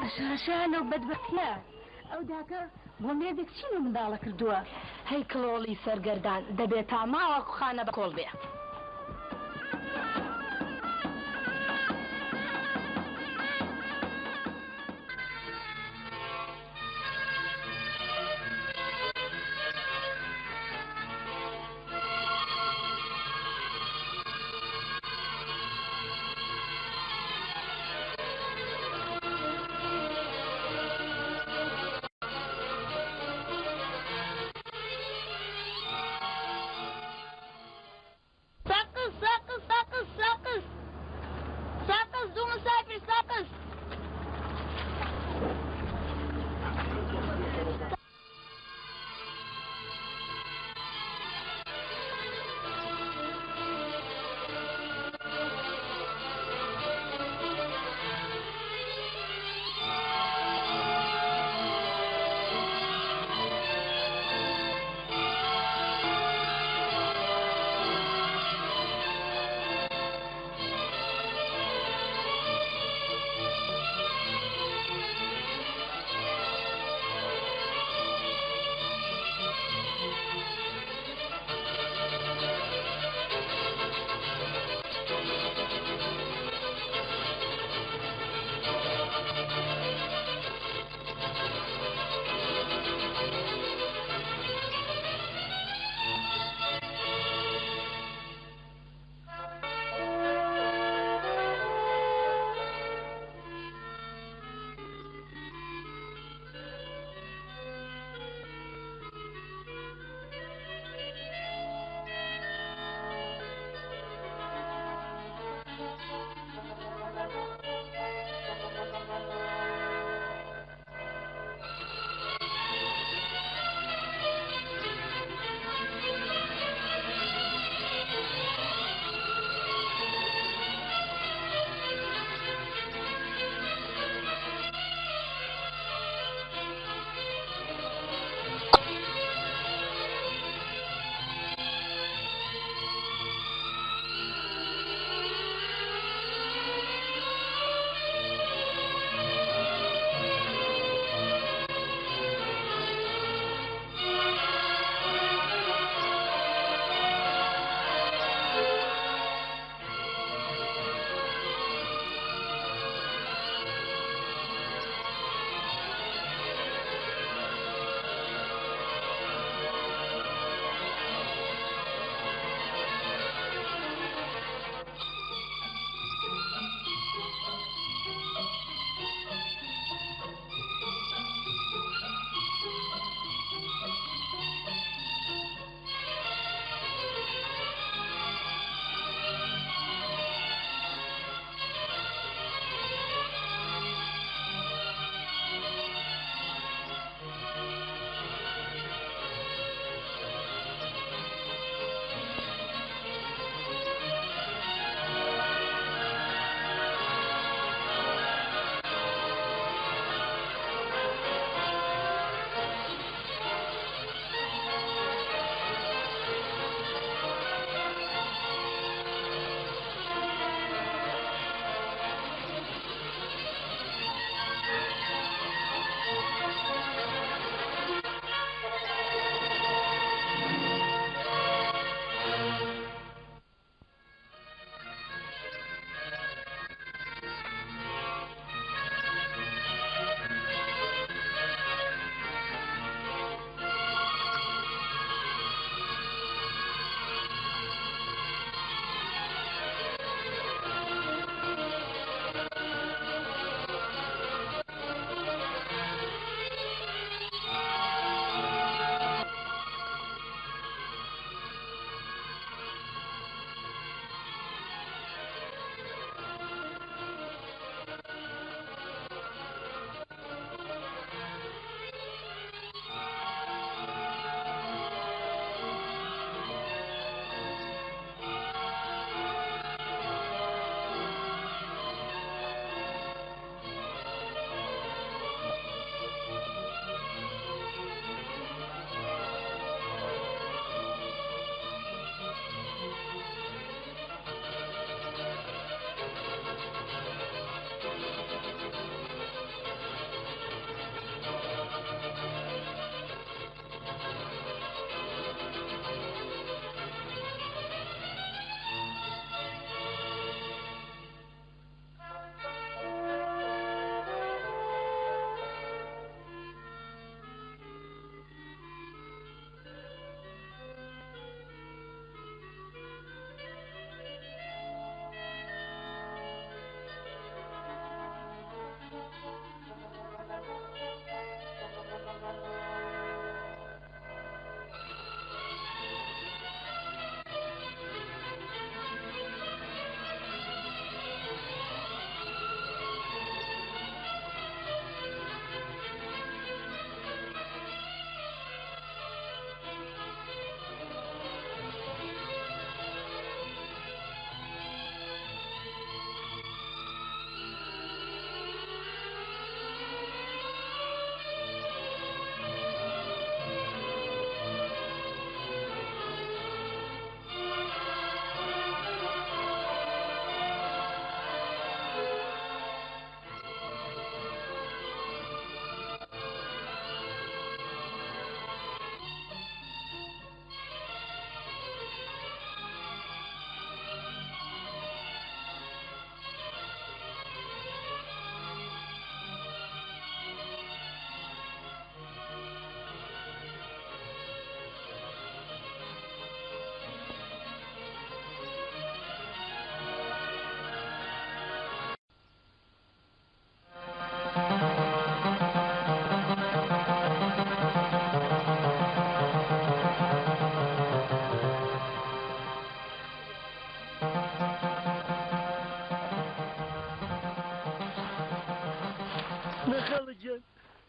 ئەشاشا لەو بەدبەختیە. ئەو داکە بۆ مێردێک چی لەو منداڵە کردووە؟ هەی کڵۆڵی سەرگەردان، دەبێ تا ماوە خانە بە کۆڵ بێ.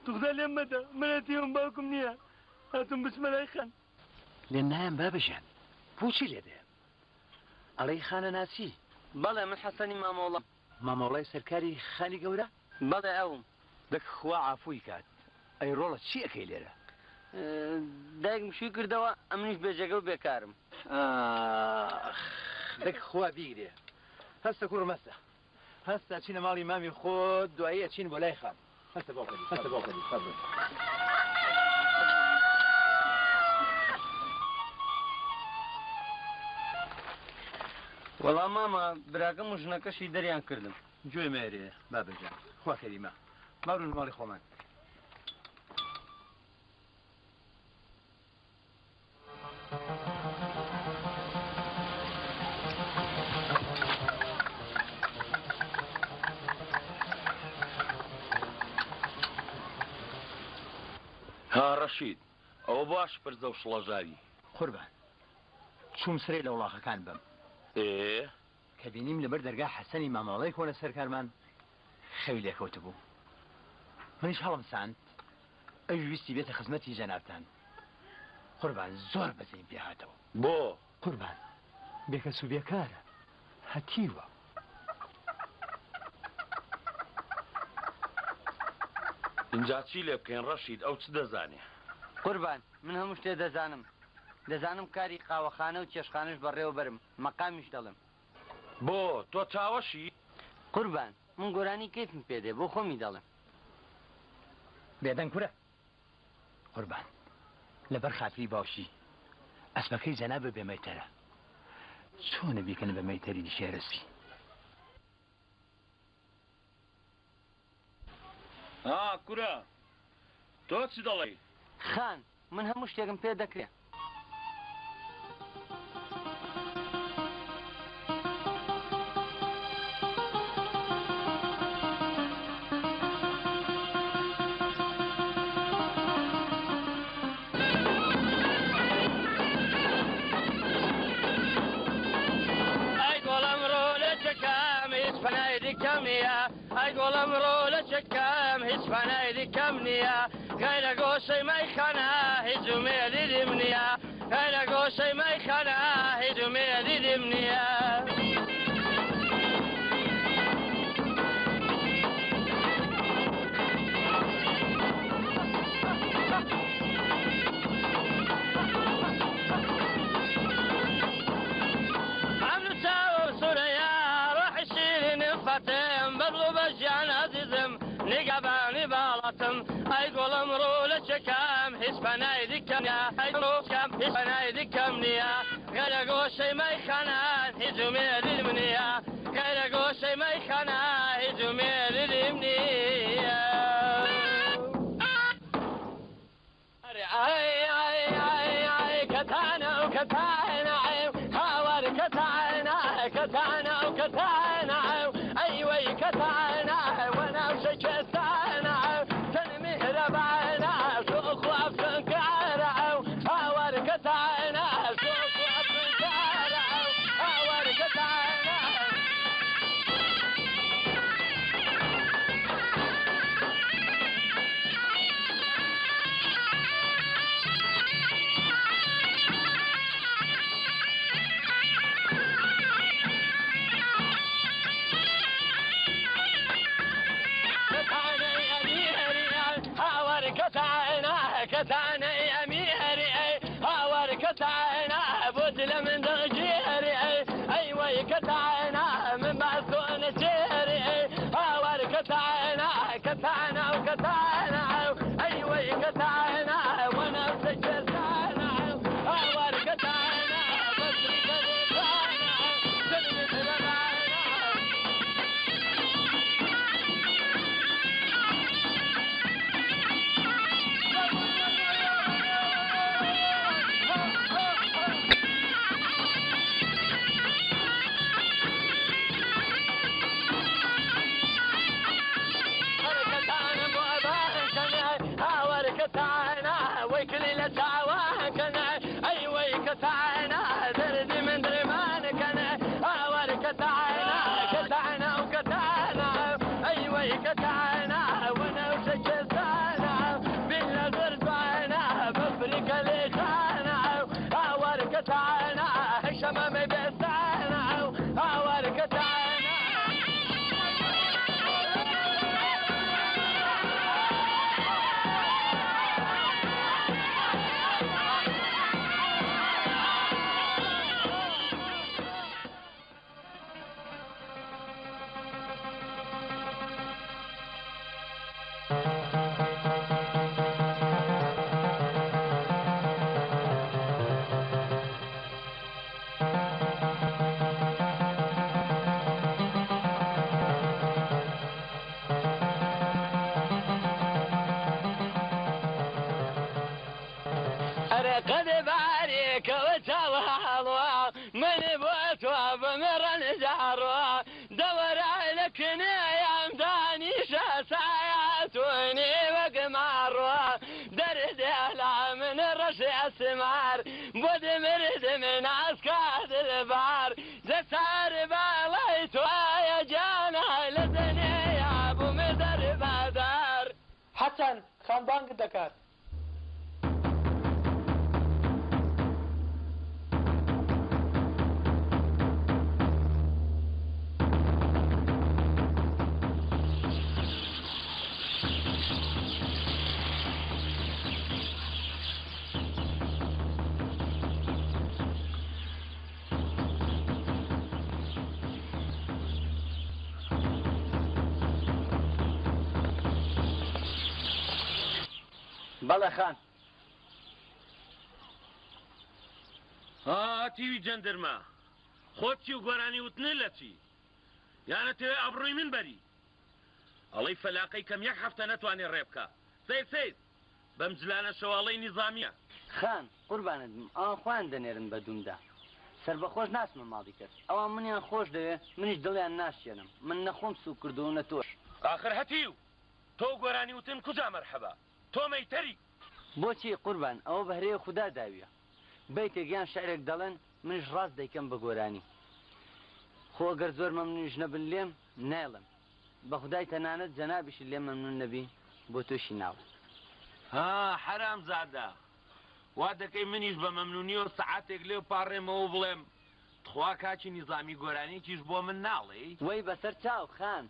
توخدا لێم مەدە، من هەتیوم باوکم نییە، هاتووم بچمە لای خان. لێم نایەم بابە گیان، بۆچی لێ دەیەم؟ ئەڵێی خانە ناسی؟ بەڵێ من حەسەنی مامۆڵام. مامۆڵای سەرکاری خانی گەورە؟ بەڵێ ئەوم. دەک خوا عافووی کات، ئەی ڕۆڵە چی ئەکەی لێرە؟ دایکم شووی کردەوە، ئەمنیش بێ جێگە و بێکارم. ئاخ دەک خوا بیگرێ. هەستە کوڕم هەستە. هەستە ئەچینە ماڵی مامی خۆت، دوایی ئەچین بۆ لای خان. هەستە باوکە دی، هەستە باوکە دی، با بڕۆین. وەڵا مامە براکەم و ژنەکەشی دەریان کردم. گوێ مەیەرێ بابە گیان، خوا کەریمە. با بڕۆین ماڵی خۆمان. ها ڕەشید، ئەوە بۆ شپرزە و شڵەژاوی؟ قوربان، چووم سرەی لە وڵاخەکان بەم. ئێ؟ کە بینیم لەبەر دەرگا حەسەنی مامۆڵەی کۆنە سەرکارمان خەوی لێ کەوتبوو. منیش هەڵمساند، ئەویش ویستی بێتە خزمەتی جەنابتان. قوربان زۆر بەزەییم پێ هاتەوە. بۆ؟ قوربان بێکەس و بێکارە، هەتیوە. ئینجا چی لێ بکەین ڕەشید، ئەو چ دەزانێ؟ قوربان من هەموو شتێ دەزانم. دەزانم کاری قاوەخانە و چێشتخانەش بەڕێوە بەرم، مەقامیش دەڵێم. بۆ؟ تۆ چاوەشی؟ قوربان من گۆرانی کەیفم پێ دێ، بۆ خۆمی دەڵێم. بێدەنگ کورە. قوربان لەبەر خاتری باوکی ئەسپەکەی جەنابت بێ مەیتەرە، چۆنە بیکەن بە مەیتەری شێرەسپی؟ ها کورە تۆ چ دەڵێی؟ خان من هەموو شتێکم پێ دەکرێ. ئەی گوڵم ڕوو لە چکم هیچ پەنای دیکەم نییە ئەی گوڵم ڕوو لە چکم هیچ پەنای دیکەم نییە غەیرە گۆشەی مەیخانە هیچ ئومێدی دیم نییە غەیرە گۆشەی مەیخانە هیچ ئومێدی دیم نییە. ئەمن چاوم سورەیا ڕۆحی شیرینم فاتم بەدڵ و بەژیان ئازیزم نیگەبانی باڵاتم ئەی گوڵم ڕوو لە چکم هیچ پەنای دیکەم نیە ئەی ڕوو هیچ پەنای دیکەم نیە غەیرە گۆشەی مەیخانان هیچ ئومێدیم نیە غەیرە گۆشەی مەیخانە هیچ ئومێدیم نیە. ئەی ئەی ئەی ئەی کەتانە و کەتانە هاوار کەتانە کەتانە و کەتانە ئەی وەی کەتانە وەناو شەکەستانە چەند میهرەبانە شۆخ و ئەفسونکارە هاوار کەتانە شۆخ و ئەفسونکارە هاوار کەتانە. کەتانەی ئەمیری هاوار کەتانە بۆت لە من دڵگیری ئەی وەی کەتانە من باسۆنە چێری هاوار کەتانە کەتانە و کەتانە ئەی وەی کەتانە وەناو شەکەستانە هاوار کەتانە بەسری کەتانە دڵم قەد باریکەوە چاوە من بۆ تۆ بمڕن جاڕۆ دەوەرای لە کنەیان دانیشە سایاتونی وەک ماڕۆ دەردێ لا من ڕەش ئەسمار بۆ دمردم ناسکا دلبار دەسار باڵای تۆیە جانە لە دنیا بووم دەربادار. حەسەن خان بانگت دەکات. بەڵێ خان. ها تیوی جەندرمە خۆت چی و گۆرانی وتنە لە چی؟ یانە تەوێ ئابڕووی من بەری؟ ئەڵێی فەلاقەی کەم یەک هەفتە نەتوانێ ڕێ بکا. سەیر سەیر بەم جلانە شەواڵەی نیزامیە. خان قوربانت بم ئەوان خۆیان دەنێرن بە دوومدا. سەربەخۆش ناچمە ماڵی کەس. ئەوان منیان خۆش دەوێ منیش دڵیان ناشکێنم. من نە خۆم سووک کردووە و نە تۆش. ئاخر هەتیو تۆ و گۆرانی وتن کوجا مەرحەبا؟ تۆ مەیتەری. بۆچی قوربان ئەوە بەهرەیە خودا داویە. بەیتێک یان شعرێک دەڵێن منیش ڕاست دەیکەم بە گۆرانی. خۆ گەر زۆر مەمنونیش نەبن لێم نایڵێم. بەخودای تەنانەت جەنابیشت لێم مەمنون نەبی بۆ تۆشی ناڵێم. ها حەرام زادە وا دەکەی منیش بە مەمنونیەوە سەعاتێک لێو پاڕێمەوە و بڵێم تخوا کاکی نیزامی گۆرانیەکیش بۆ من ناڵێی؟ وەی بەسەر چاو خان.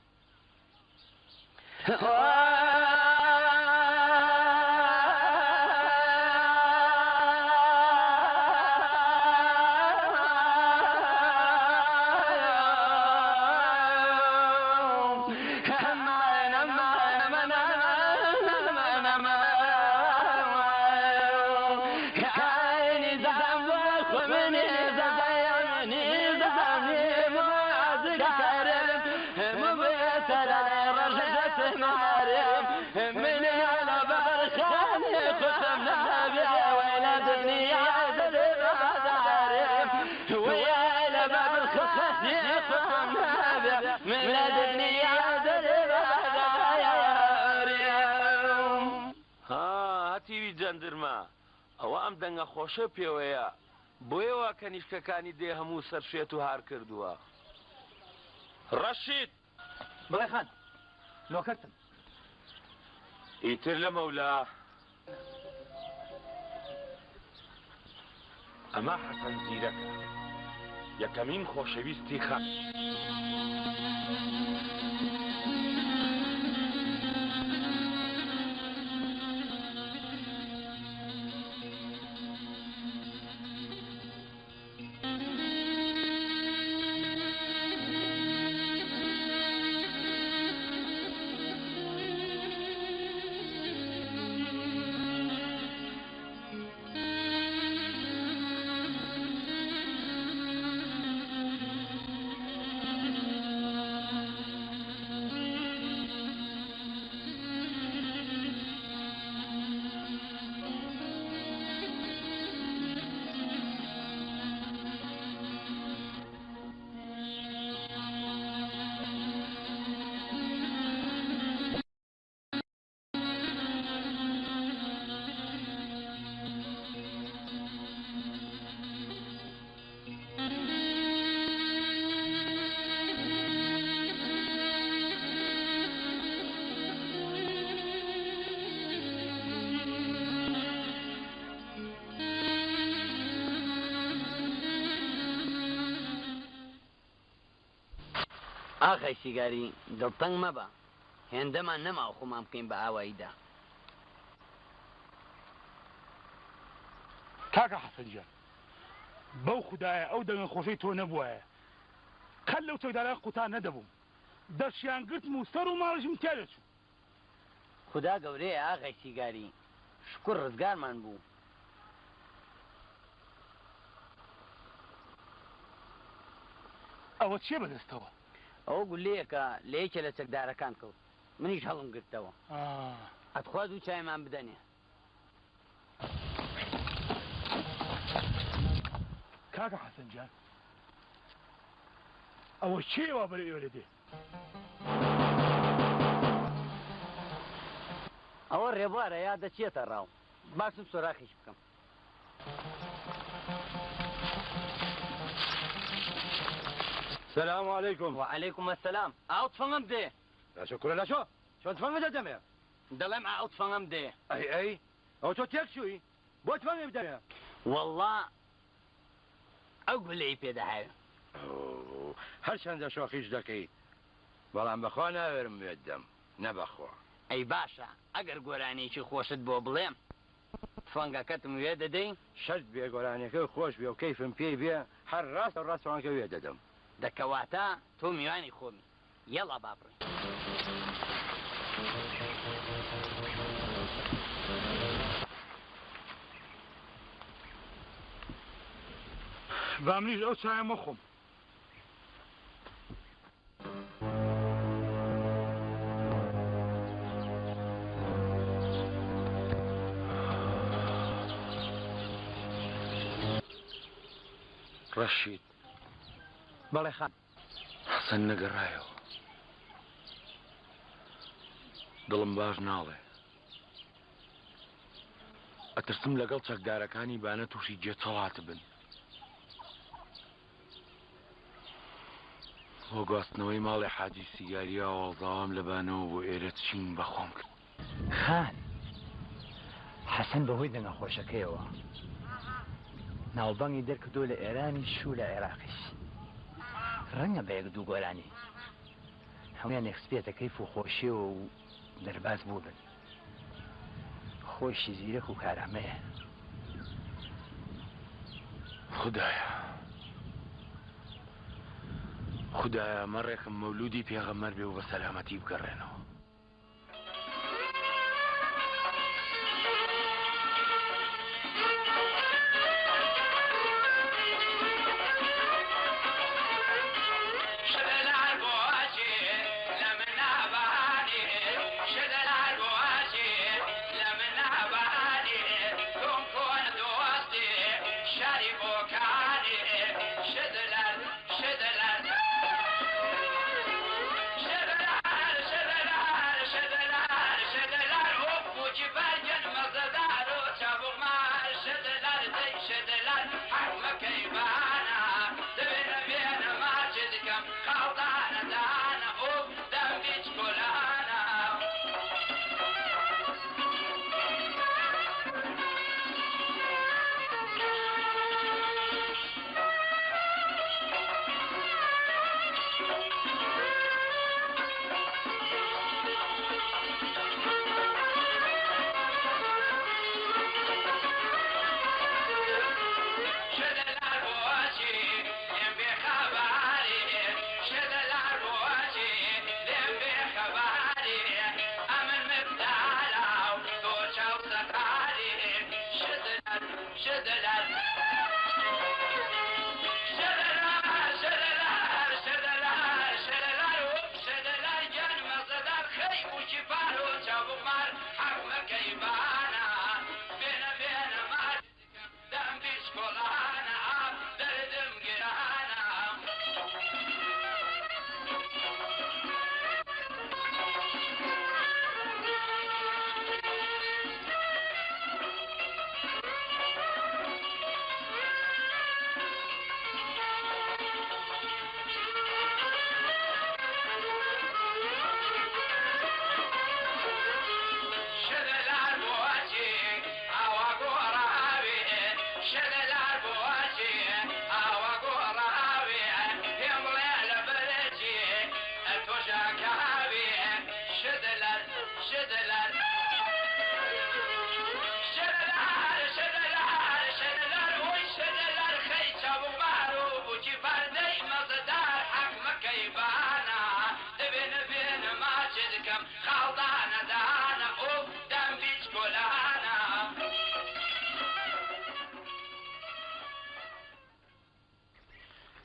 ها هەتیوی جەندرمە ئەوە ئەم دەنگە خۆشە پێوەیە بۆیە وا کەنیشکەکانی دێ هەموو سەرشێت و هار کردووە. ڕەشید! بەڵێ خان، نۆکەرتم. ئیتر لەمەولا ئەمە حەسەن زیرەکە، یەکەمین خۆشەویستی خان. ئاغای سیگاری دڵتەنگ مەبە، هێندەمان نەماوە خۆمان بکەین بە ئاواییدا. کاکە حەسەن گیان بەو خودایە ئەو دەنگە خۆشەی تۆ نەبوایە قەت لەو چەکداران قوتار نەدەبووم دەشیان گرتم و سەر و ماڵیشم تیا دەچوو. خودا گەورەیە ئاغای سیگاری شوکور ڕزگارمان بوو. ئەوە چیە بەدەستەوە؟ ئەوە گوللەیەکە لە یەکێ لە چەکدارەکان کەوت منیش هەڵم گرتەوە. ئەتخوا دوو چایمان بدەنێ. کاکە حەسەن گیان ئەوە کێیە وا بەرەو ئێرە دێ؟ ئەوە ڕێبوارە یا دەچێتە ڕاو؟ باشم سۆراخیش بکەم. سلام علیکم. وعلیکم السلام. ئاو تفەنگم دێ. لاشۆ کورە لاشۆ، چۆن تفەنگت دەدەمێ؟ دەڵێم ئاو تفەنگم دێ. ئەی ئەی ئەوە تۆ تێک چووی بۆ تفەنگی بدەمێ؟ وەڵڵا ئەو گولەی پێ دەهاوێ. هەرچەندە شۆخیش دەکەی بەڵام بەخوا ناوێرم وێت دەم نە بەخوا. ئەی باشە ئەگەر گۆرانیەکی خۆشت بۆ بڵێم تفەنگەکەتم وێ دەدەی؟ شەرت بێ گۆرانیەکە خۆش بێ و کەیفم پێی بێ هەر ڕاستە ڕاست تفەنگەکە وێ دەدەم. دە کەواتە تۆ میوانی خۆمی یەڵا با بڕۆین. با منیش ئەو چایە مەخۆم. ڕەشید. بەڵێ خان. حەسەن نەگەڕایەوە. دڵم باش ناڵێ. ئەترسم لەگەڵ چەکدارەکانی بانە تووشی گێچەڵ هاتبن. بۆ گواستنەوەی ماڵی حاجی سیگاری ئاواڵزاوام لە بانەوە بۆ ئێرە چین بە خۆم کرد. خان حەسەن بە هۆی دەنگە خۆشەکەیەوە ناوبانگی دەرکردووە لە ئێرانیش و لە عێراقیش. ڕەنگە بە یەک دوو گۆرانی هەموویانی خستبێتە کەیف و خۆشیەوە و دەرباز بووبن. خۆیشی زیرەک و کارامەیە. خودایە خودایە مەڕێکم مەولودی پێغەمبەر بێ و بە سەلامەتی بگەڕێنەوە.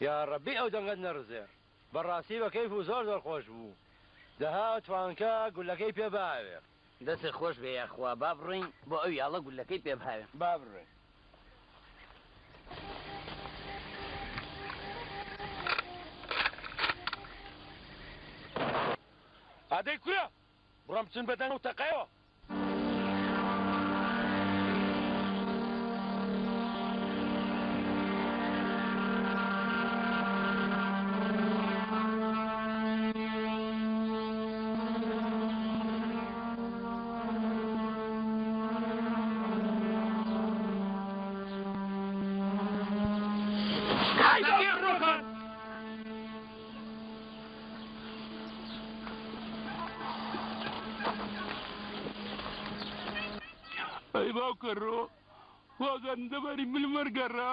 یاڕەبی ئەو دەنگەت نەڕزێ بەڕاستی بە کەیف و زۆر زۆر خۆش بوو دەها توانکە گولەکەی پێ باوێ. دەستت خۆش بێ یاخوا با بڕۆین بۆ ئەو یاڵە گولەکەی پێ بهاوێن. با بڕۆین. ئەدەی کورە بڕۆن بچن بە دەنگ و تەقەیەوە. ئەی باوکەڕۆ وازانم دەباری مل وەرگەڕا.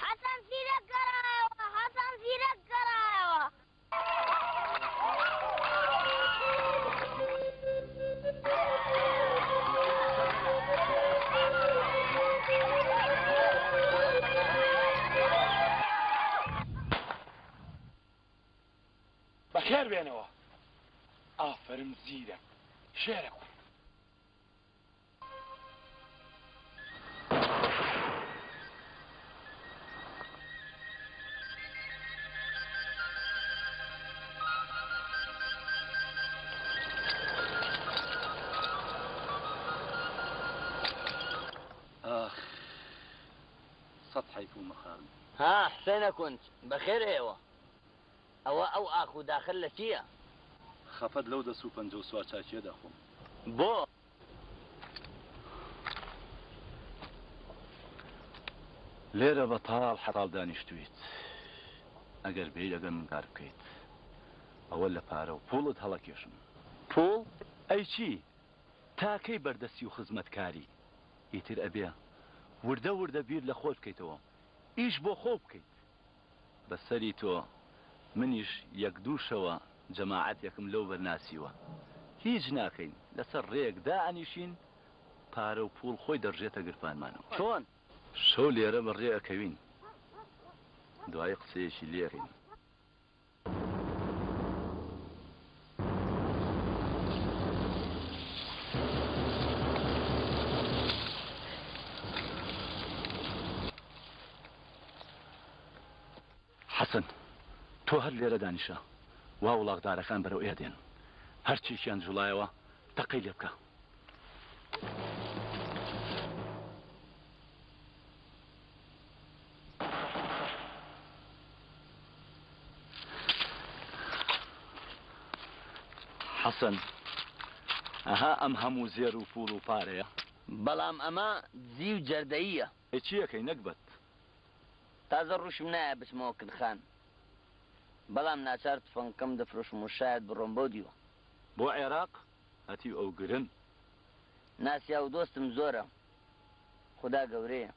حەسەن زیرەک گەڕایەوە حەسەن زیرەک گەڕایەوە. بەخێر بێنەوە ئافەرم زیرەک شێرە کوڕ. ئاخ سەد حەیف و مەخابن. ها حسێنە کونج بەخێر ئێوە. ئەوە ئەو ئاخ و داخە لە چییە؟ خەفەت لەو دەس و پەنجە و سوارچاکییە دەخۆم. بۆ؟ لێرە بەتاڵ حەتاڵ دانیشتوویت، ئەگەر بێی لەگەڵ من کار بکەیت، ئەوە لە پارە و پووڵت هەڵەکێشم. پووڵ؟ ئەی چی؟ تا کەی بەردەستی و خزمەتکاری؟ ئیتر ئەبێ وردە وردە بیر لە خۆت بکەیتەوە، ئیش بۆ خۆو بکەیت. بە سەری تۆ منیش یەک دوو شەوە جەماعەتێکم لەو بەر ناسیوە. هیچ ناکەین، لەسەر ڕێیەک دائەنیشین، پارە و پووڵ خۆی دەڕژێتە گرفانمانەوە. چۆن؟ شەو لێرە بە ڕێ ئەکەوین، دوایی قسەیەکی لێ ئەکەین. حەسەن، تۆ هەر لێرە دانیشە، وا وڵاغدارەکان بەرەو ئێ دێن. هەرچێکیان جوڵایەوە تەقەی لێ بکە. حەسەن، ئەها ئەم هەموو زێر و پووڵ و پارەیە؟ بەڵام ئەمە دزی و جەردەییە. ئەی چی ئەکەی نەگبەت؟ تازە ڕووشم نایە بچمەوە کنخان، بەڵام ناچار تفەنگەکەم دەفرۆشم و شایەد بڕۆم بەو دیوە. بۆ عێراق هەتیو ئەوگرن. ناسیاو و دۆستم زۆرە، خودا گەورەیە.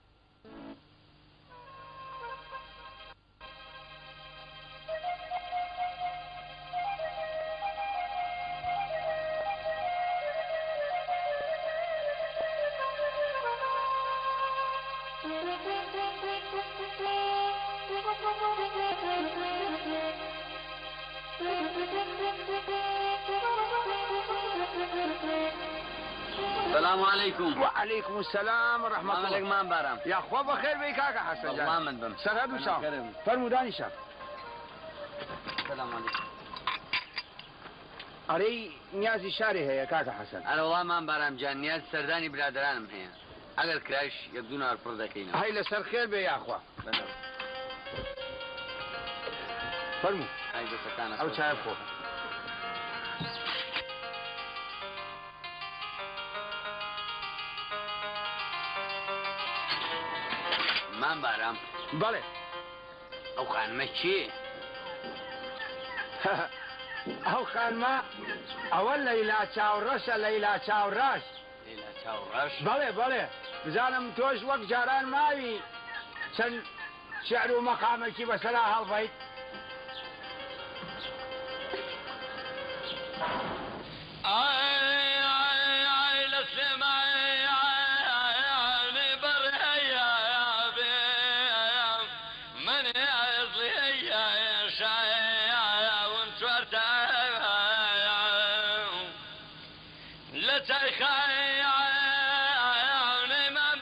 سلام علیکم. وعلیکم السلام و رحمة الله. مامەلەک مام بارام. یاخوا بەخێر بێی کاکە حەسەن جان. سەڵامەت بم. سەر هەردوو چاو. فەرموو دانیشە. سلام علیکم. ئەرێی نیازی شارێ هەیە کاکە حەسەن؟ ئەرەوەڵا مام بارام گیان نیازی سەردانی برادەرانم هەیە ئەگەر کرایش یەک دوو نار پڕ دەکەینەوە. هەی لەسەر خێر بێ یاخوا. بەلێ. فەرموو ئای دەسەکانت ئەو خۆش چایە بێ. بخۆ. مام بارام. بەڵێ. ئەو خانمە کێیە؟ ئەو خانمە ئەوە لەیلا چاوڕەشە لەیلا چاوڕەش. لەیلا چاوڕەش؟ بەڵێ بەڵێ بزانم تۆش وەک جاران ماوی چەند شعر و مەقامێکی بەسەرا هەڵبەیت؟ ئای ئای ئای لە سلێمانی بەڕێیا بێم من شایەوم چوارتا لە چایخانەی مام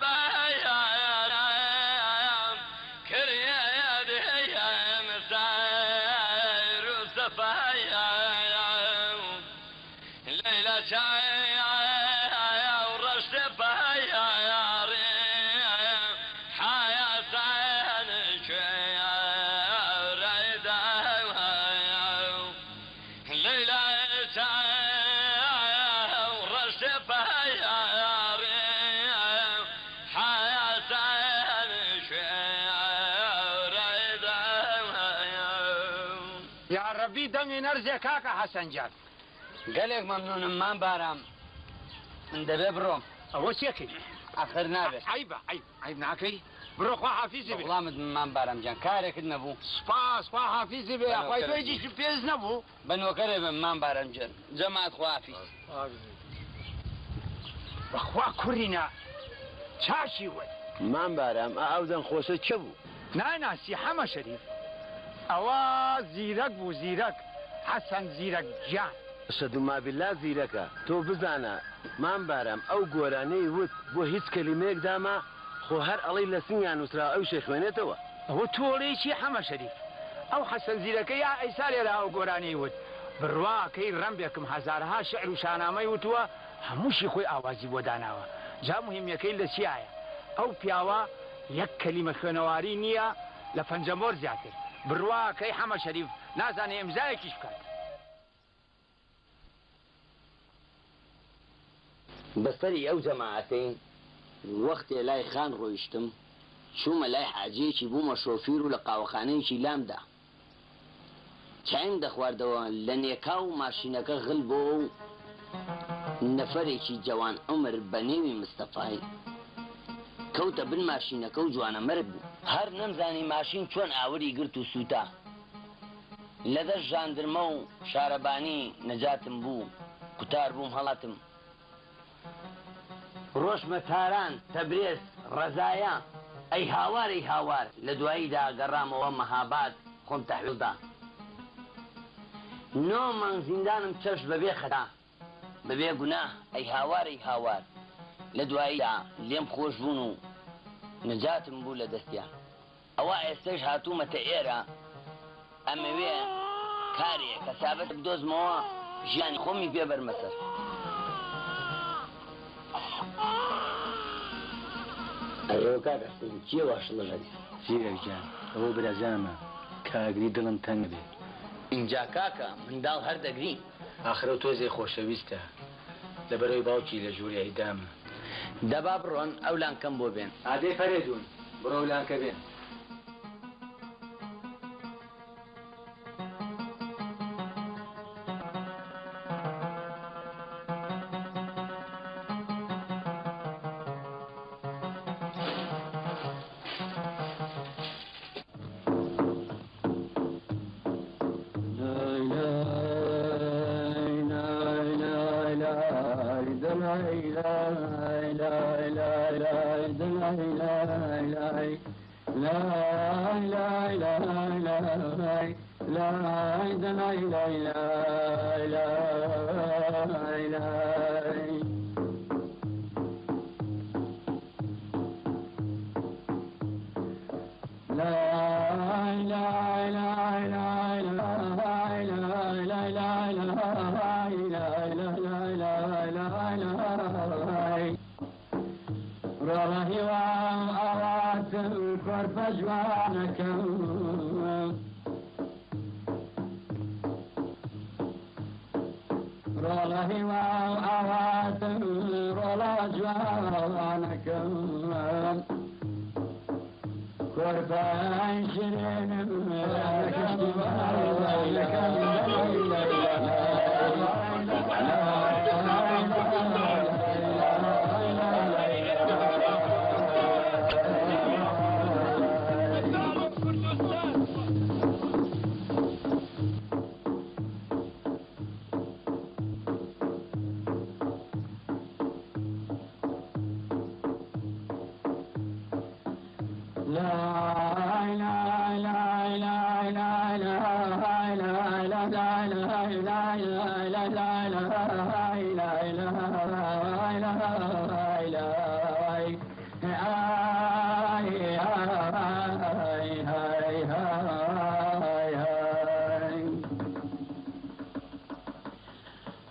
یاڕەبی دەنگی نەرزێ کاکە حەسەن گیان. گەلێک مەمنونم مام بارام من دەبێ بڕۆم. ئەوە چیەکەی؟ ئەخر نابێ. عەیبە عەیب عەیب ناکەی بڕۆ خوا حافیزی بێ. بەوڵامت بم مام بارام گیان کارێکت نەبوو؟ سوپاس خوا حافیزی بێ یاخوای تۆ هیچیشت پێست نەبوو؟ بە نۆکەرێ بم مام بارام گیان جەماعەت خواحافیز. بەخوا کوڕینە چاکی وت. مام بارام ئا ئەو دەنگ خۆشە کێ بوو؟ نایناسی حەمە شەریف ئەوە زیرەک بوو زیرەک حەسەن زیرەک گیان. ئەشەدو مابیللا زیرەکە تۆ بزانە مام بارام ئەو گۆرانیەی وت بۆ هیچ کەلیمەیەک داما خۆ هەر ئەڵێی لە سنگیا نوسراوە ئەویش ئەیخوێنێتەوە. ئەوە تۆڵەی چی حەمە شەریف ئەو حەسەن زیرەکە یا ئەیسا لێرە ئەو گۆرانیەی وت بڕوا کەی ڕەمبێکم هەزارەها شعر و شانامەی وتووە هەمووشی خۆی ئاوازی بۆ داناوە جا موهیمیەکەی لە چیایە ئەو پیاوە یەک کەلیمە خوێنەواری نیە لە پەنجەمۆر زیاتر بڕوا کەی حەمە شەریف نازانێ ئیمزایەکیش بکات. بەسەری ئەو جەماعەتەی وەختێ لای خان ڕۆیشتم، چوومە لای حاجییەکی بوومە شۆفیر و لە قاوەخانەیەکی لامدا چایم دەخواردەوە، لە نێکاو ماشینەکە غل بۆوە و نەفەرێکی جەوان عومر بە نێوی مستەفای کەوتە بن ماشینەکە و جوانەمەرگ بوو. هەر نەمزانی ماشین چۆن ئاوری گرت و سووتا. لە دەست ژاندرمە و شارەبانی نەجاتم بوو، قوتار بووم هەڵاتم. ڕۆشتمە تاران، تەبرێز، ڕەزایە، ئەی هاوار ئەی هاوار، لە دواییدا گەڕامەوە مەهاباد خۆم تەحویل دا. نۆ مانگ زیندانم چەشت بەبێ خەتا، بەبێ گوناه، ئەی هاوار ئەی هاوار، لە دواییدا لێم خۆش بوون و نەجاتم بوو لە دەستیان. ئەوا ئێستەش هاتوومەتە ئێرە ئەمەوێ کارێ کەسابەت بدۆزمەوە ژیانی خۆمی پێ بەرمە سەر. ئەرێوە کاک حسین کێ وا شڵەژەنێ؟ زیرەک گیان ئەوە برازامە کە ئەگری دڵم تەنگ بێ. ئینجا کاکە منداڵ هەر دەگری. ئاخر ئەو تۆزێ خۆشەویستە لەبەرئەوەی باوکی لە ژووری عیدامە. دەبا بڕۆن ئەو لانکەم بۆ بێن. ئادەی فەرێدوون بڕۆ ئەو لانکە بێن.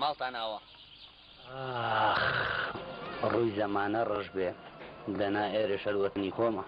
ماڵتان ئاوا. ئاخ ڕووی زەمانە ڕەش بێ دەنا ئێرەش هەر وەتەنی خۆمە.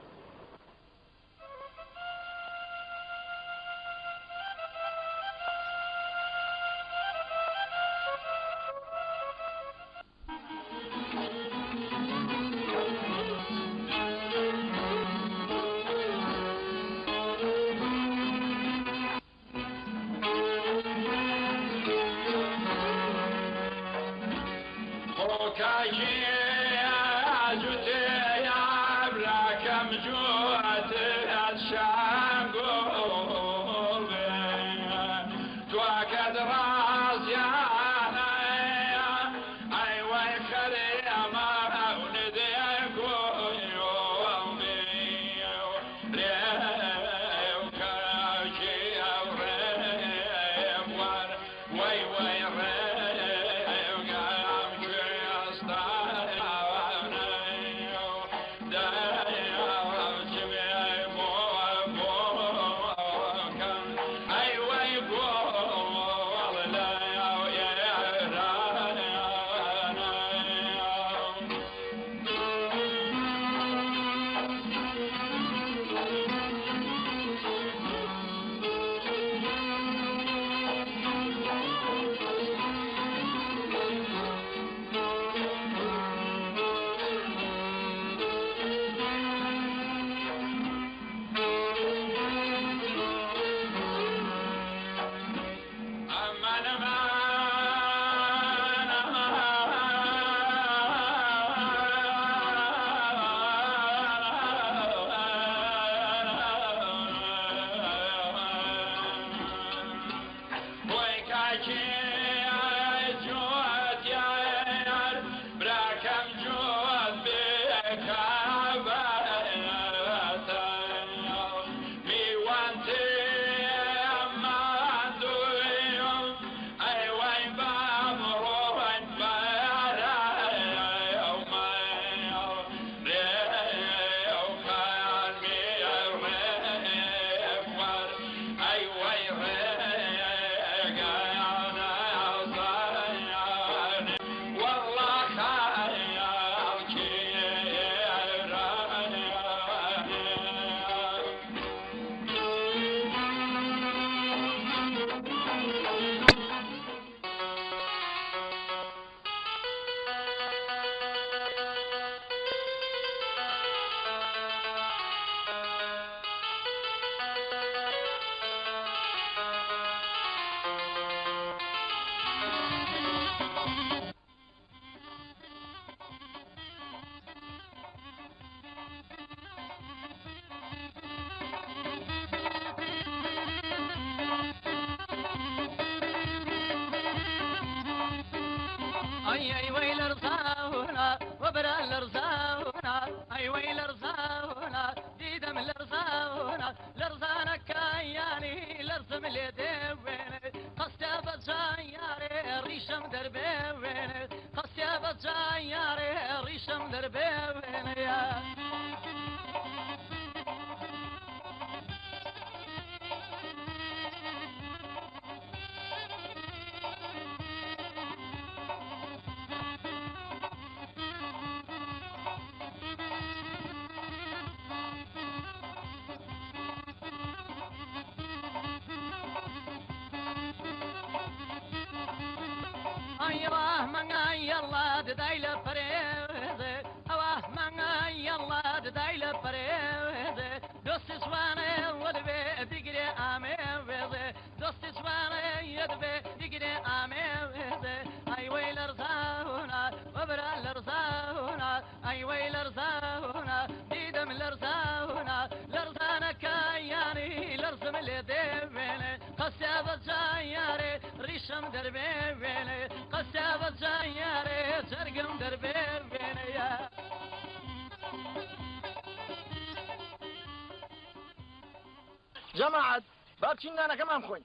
جەماعەت با بچین نانەکەمان بخۆین.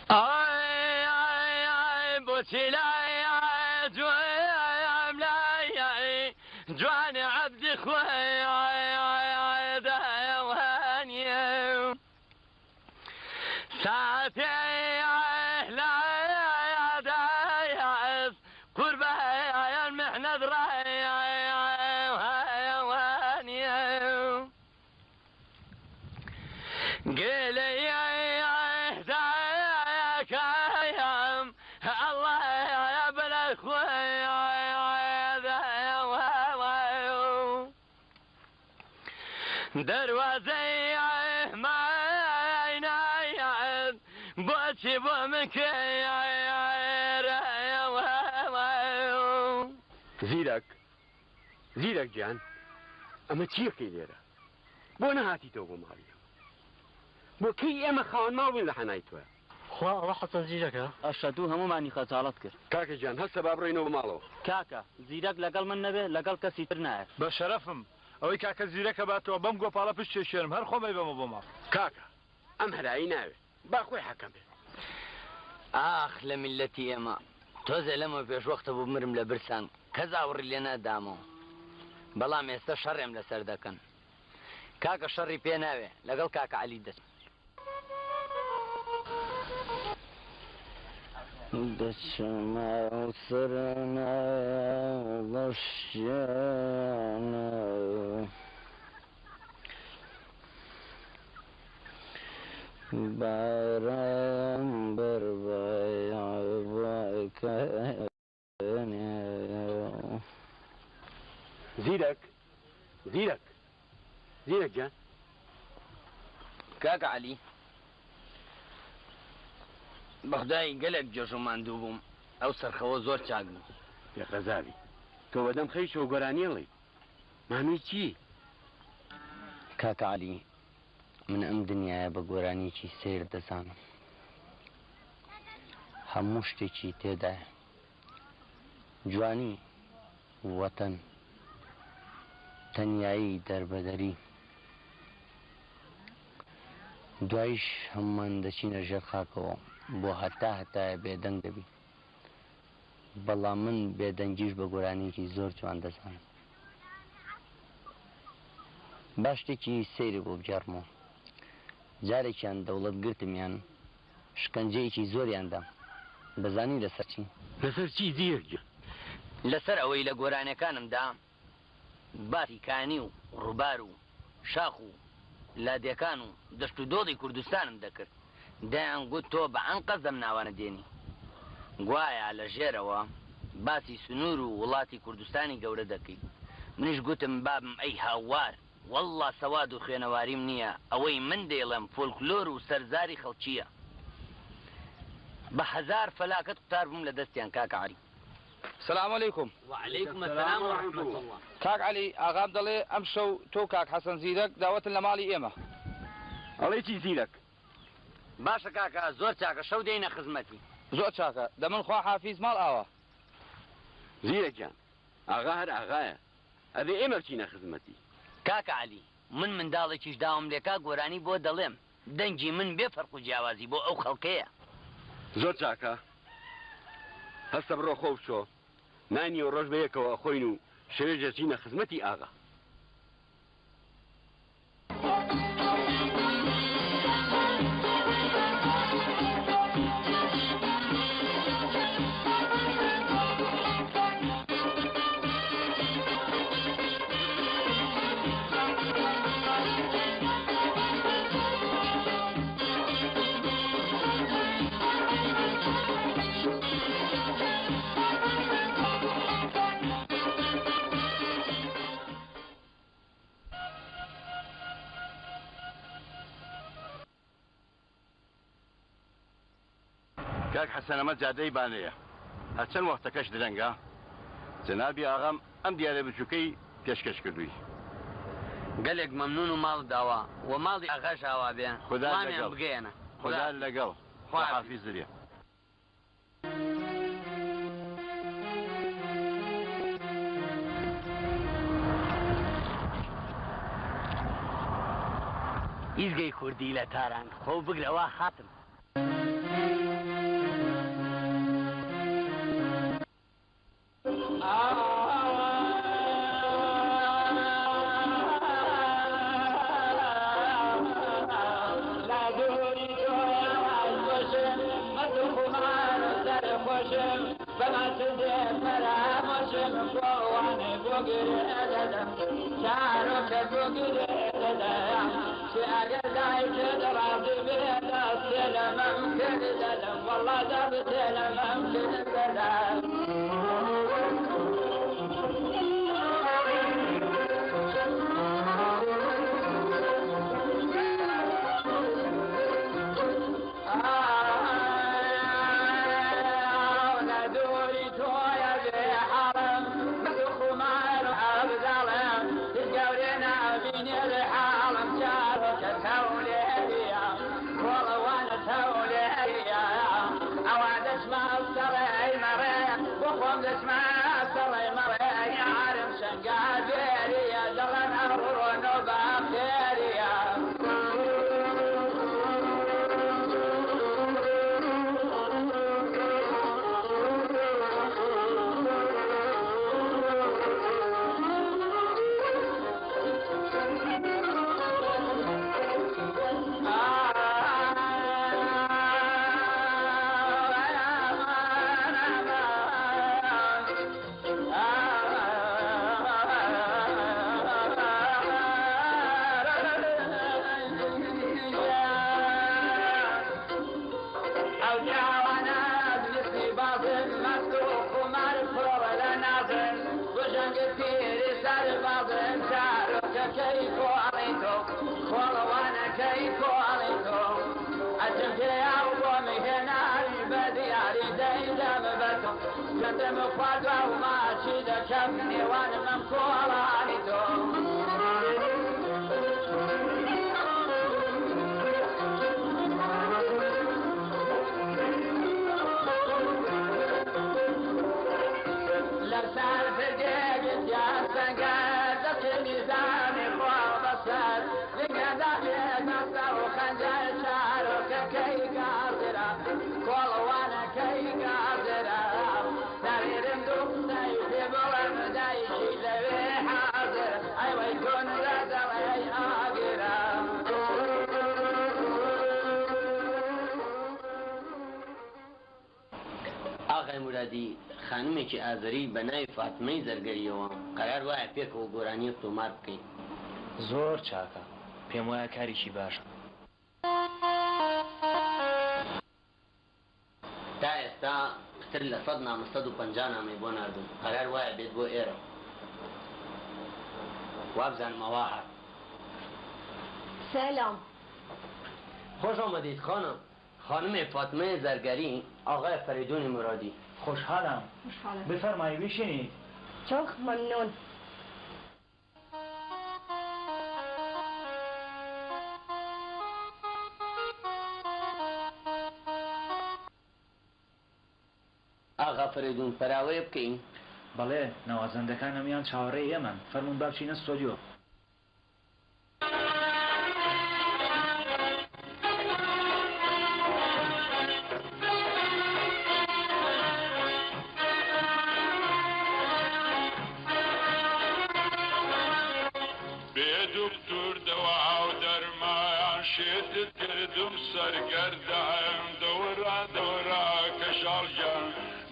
ئای ئای ئای بۆچی لای ئای جوام لای ئای جوانی عەبدی خوای ئای ئای ئای دایوانی ساتێ ئای لای قوربان محنەت ڕایوانیە گلەی داکایم ئەڵڵا بەلای خۆی دەروازەی ماینایان بۆچی بۆ من زیرەک زیرەک گیان ئەمە چیەکەی لێرە بۆ نەهاتیتەوە بۆ ماڵی ئێمە بۆ کەی ئێمە خاوەن ماڵ بووین لە حەنای تۆیا. خوا ئەوە حەسەن زیرەکە؟ ئەشەدوو هەموومانی خەجاڵەت کرد. کاکە گیان هەستە با بڕۆینەوە ماڵەوە. کاکە زیرەک لەگەڵ من نەبێ لەگەڵ کەسی تر نایەت. بە شەرەفم ئەوەی کاکە زیرەکە باتەوە بەم گۆپاڵە پشت چێشێنم هەر خۆم ئەیبەمەوە بۆ ماڵ. کاکە ئەم هەرایی ناوێ با خۆی حەکەم بێ. ئاخ لە میللەتی ئێمە تۆزێ لەمە پێش وەختە بوو بمرم لە برسان کەس ئاوڕی لێ نەدامەوە بەڵام ئێستە شەڕێم لەسەر دەکەن کاکە شەڕی پێ ناوێ لەگەڵ کاکە عەلی دەچم. دەچمە سەر ناوەشیانە. باران بەر بایەکەنێ. زیرەک زیرەک زیرەک گیان. کاکە عەلی بەخودای گەلێک گێژ و ماندوو بووم ئەو سەرخەوە زۆر چاک بوو. بێ غەزاوی تۆ بەدەم خەویشەوە گۆرانی ئەڵێی مانووی چی؟ کاکە عەلی من ئەم دنیایە بە گۆرانیەکی سەیر دەزانم هەموو شتێکی تێدایە جوانی وەتەن تەنیایی دەربەدەری دوایش هەموومان دەچینە ژێر خاکەوە بۆ هەتا هەتایە بێدەنگ دەبین بەڵام من بێدەنگیش بە گۆرانیەکی زۆر جوان دەزانم با شتێکی سەیری بۆ بگێڕمەوە جارێکیان دەوڵەت گرتمیان شکەنجەیەکی زۆریان دام دەزانی لەسەر چی؟ لەسەر چی زیرەک گیان؟ لەسەر ئەوەی لە گۆرانیەکانمدا باسی کانی و ڕوبار و شاخ و لادێکان و دەشت و دۆڵی کوردستانم دەکرد، دەیانگوت تۆ بە ئەنقەست ئەم ناوانە دێنی. گوایا لە ژێرەوە باسی سنوور و وڵاتی کوردستانی گەورە دەکەی. منیش گوتم بابم ئەی هاوار، وەڵڵا سەواد و خوێنەواریم نییە، ئەوەی من دەیڵێم فۆلکلۆر و سەرزاری خەڵکییە. بە هەزار فەلاکەت قوتار بووم لە دەستیان کاکە عەلی. سلام علیکم. وعلیکم السلام و رحمە اللە. کاک عەلی ئاغام دەڵێ ئەمشەو تۆ و کاک حەسەن زیرەک داوەتن لە ماڵی ئێمە. ئەڵێی چی زیرەک؟ باشە کاکە زۆر چاکە شەو دێینە خزمەتی. زۆر چاکە دەمن خوا حافیز ماڵ ئاوا. زیرەک گیان ئاغا هەر ئاغایە ئەبێ ئێمە بچینە خزمەتی. کاکە عەلی من منداڵێکیش داوم لێکا گۆرانی بۆ دەڵێم دەنگی من بێ فەرق و جیاوازی بۆ ئەو خەڵکەیە. زۆر چاکە هەستە بڕۆ خۆو بشۆ نانی و ڕۆژ بەیەکەوە ئەخۆین و شەوێش دەچینە خزمەتی ئاغا. کاک حەسەن ئەمە جادەی بانەیە هەرچەند وەختەکەش درەنگە جەنابی ئاغام ئەم دیارە بچوکەی پێشکەش کردووی. گەلێک مەمنوون و ماڵت ئاوا و ماڵی ئاغاش ئاوا بێ خودات سڵامیان لەگەڵ. بگەیەنە. خودات لەگەڵ. خوا حافیز درێ. ئیزگەی کوردی لە تاران خۆ بگرە وا هاتم. ئاغای مورادی خانمێکی ئازەری بە ناوی فاتمەی زەرگەریەوە قەرار وایە پێکەوە گۆرانییەک تۆمار بکەین. زۆر چاکە، پێم وایە کارێکی باشە. تا ئێستا پتر لە 100 نامە 150 نامەی بۆ ناردووم، قەرار وایە بێت بۆ ئێرە. وابزانم ئەوا هات. سلام. خوش آمدید خانم. خانم فاطمه زرگری، آقای فریدون مرادی. خوشحالم. خوشحالم. بفرمایید بشینید. çok ممنون. ئاغا فریدون پەراوەیە بکەین؟ بەڵێ، نەوازەندەکان هەموویان چاوەڕێی ئێمەن. فەرموون با بچینە ستۆدیۆ. بێ دوکتور دەوا و دەرمان شێتت کردم سەرگەردان دەورا دەورا کەژاڵ گیان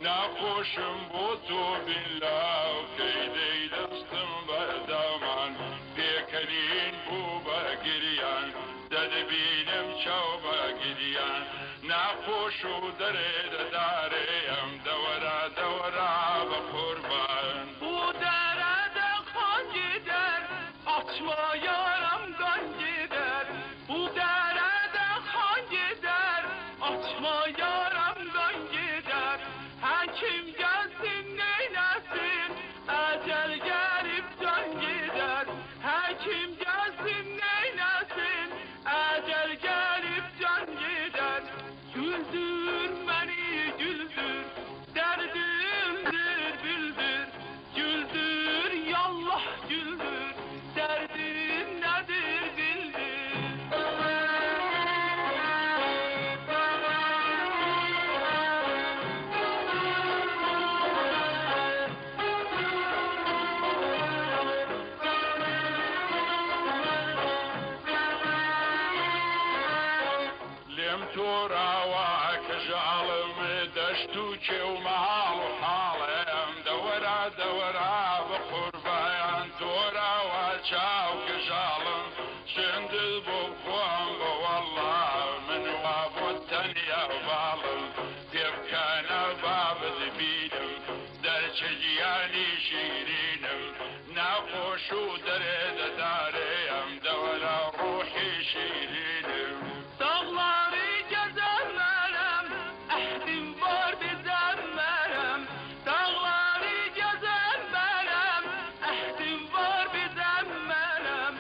ناخۆشم بۆ تۆ بیلاو کەی دەی دەستم بەردامان پێکەنین بوو بە گریان دەتبینم چاو بە گریان ناخۆش و دەرێ دەدارێم دەوەرا دەوەرا بە قوربان. Bu derede kan gider, açma yaramdan gider. Bu derede kan gider, açma yaramdan gider. Həkim gelsin neyləsin, əcəl gəlib can gider. Həkim gelsin neyləsin, əcəl gəlib can gider. Güldür məni دەشت و کێو ماڵ و حاڵم دەوەرا دەوەرا بە قوربان تۆراوە چاو کەژاڵم سوێندت بۆ بخۆم بە وەڵڵا من وا بۆت تەنیا باڵم پێبکەنە با بتبینم دەرچە گیانی شیرینم ناخۆش و دەرێ دەدارێم دەوەرا ڕوحی شیرینم. Dağları gezemem, ehdim var bizemem. Dağları gezemem, ehdim var bizemem.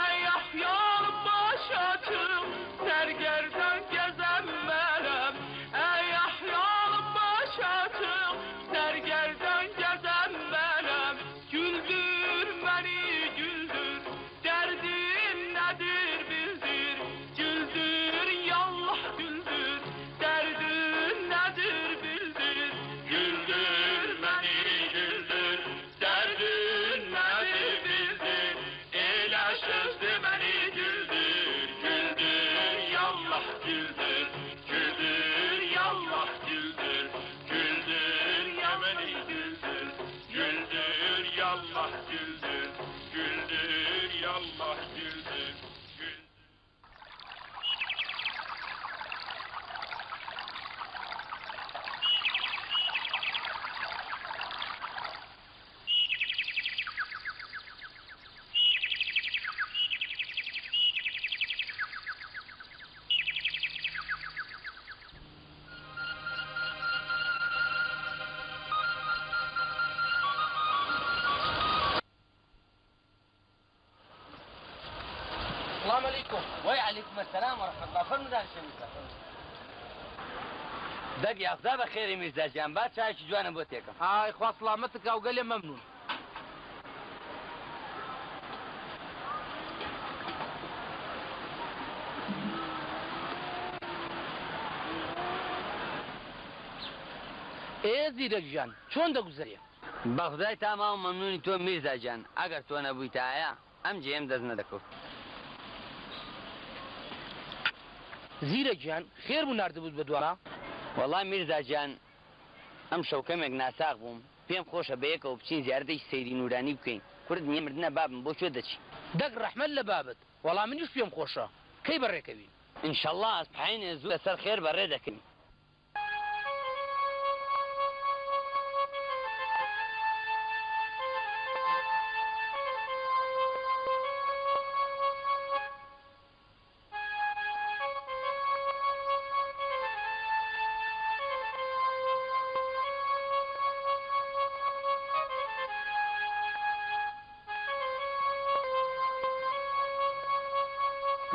Ey ahyal baş açık, sergerdan gezemem. Ey ahyal baş açık, sergerdan gezemem. Güldür beni güldür, derdin nedir bildir. Güldür yallah güldür, derdin nedir bildir. Güldür beni güldür, derdin nedir bildir. Elə sözdü beni güldür, güldür yallah güldür. Güldür yallah güldür, güldür ya beni güldür. Güldür yallah güldür, güldür yallah güldür. سلام علیکم. وای علیکم السلام و رحمت الله. فەرموو دانیشە میرزا. دەک یاخدا بە خێری میرزا گیان، با چایەکی جوانم بۆ تێکەم. ئای خوا سڵامەتت کا و گەلێ مەمنون. ئێ زیرەک گیان چۆن دەگوزەرێ؟ بە خودای تاماو مەمنونی تۆ میرزا گیان، ئەگەر تۆ نەبوویتایە ئەم جێیەم دەست نەدەکەوت. زیرەک گیان خێر بوو ناردبووت بە دواما؟ وەڵا میرزا گیان ئەم شەو کەمێک ناساغ بووم، پێم خۆشە بەیەکەوە بچین زیارەتێکی سەیری نورانی بکەین. کورد نییە مردنە بابم، بۆ کوێ دەچی؟ دەک ڕەحمەت لە بابت، وەڵا منیش پێم خۆشە. کەی بەڕێکەوین؟ ئینشەڵا ئەسپحەینێ زوو لەسەر خێر بەڕێ دەکەوین.